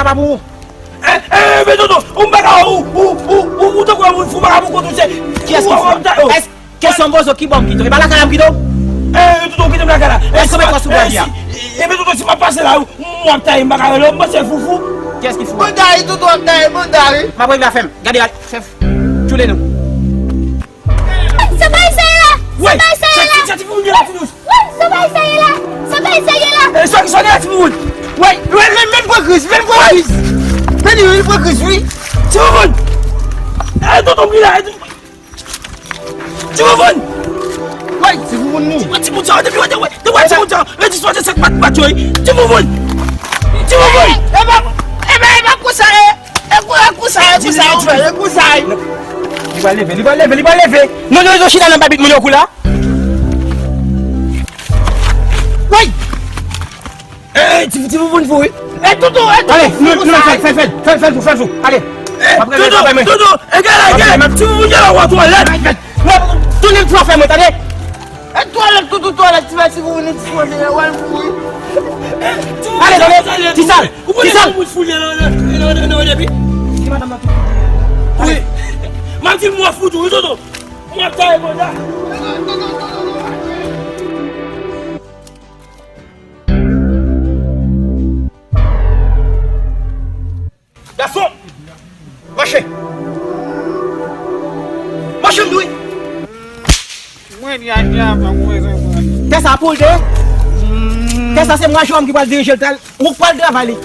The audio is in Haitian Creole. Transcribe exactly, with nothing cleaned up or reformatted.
sa pa pou ou. Eh, eh, men Toto, ou m pa ka, ou, ou, ou, ou, ou tankou yon moun fou, m pa ka pou kont ou, se. Kiyès ki fou? Èske kesyon m poze w, ki bò m kite w? E pa lakay la m kite w? Eh, Toto, ou kite m lakay la. Èske w met kò sou bandi a? Eh, men Toto, si m ap pase la, ou, ou ap taye m, m pa ka rele w, m panse foufou. Kiyès ki fou? Bandi a wi, Toto ap taye, bandi a wi. M ap regle afè m. Gade, al, chèf. Tchoule nou. Sa pa Eseye la! Sa pa Eseye la! Sa ti moun gen la, ti dous. Wi, sa pa Eseye la! Sa pa Eseye la! E sa ki sa gen la, ti moun? Wi, wi, men, men pran kriz, men pran kriz. Men li, li pran kriz, wi. Ti moun! E tonton m ki la, e tonton. Ti moun! Wi, ti moun nou. Ti moun sa, depi wè, wè, wè, ti moun sa, rejis wè, se sak bat, bat yo, wi. Ti moun! Ti moun! E pa, e pa, e pa konsa, e. E kou, e kou sa, e kou sa, ou fè, e kou sa, e. Li pral leve, li pral leve, li pral leve. Non, non, non, chita nan babit moun yo kou la. Woy! Eh, eh, ti, ti Vouvoun fou, wi. Eh, Toto, eh, Toto, ale, nou, nou, fè, fè, fè, fè, fè, fè, fè, ale. Eh, Toto, Toto, eh, gade, gade, ti Vouvoun gen la wè twalèt. Tounen twalèt mwen, tande. E twalèt, Toto, twalèt, ti mèsi pou vini, ti mèsi, wè l mouri. Ale, tande, ti sal, ti sal. Ou konnen moun foule nan, nan, nan, nan, nan, depi? Di madanm nan tou. Wi. M ap di l mwen fou tou, wi, Toto. Mwen ap taye konsa. Gason! Mache! Mache m di wi! Mwen di a di a pa mwen se mwen. Tè sa pou l de. Tè sa se mwen Jewòm ki pral dirije l, ou k pral travay li.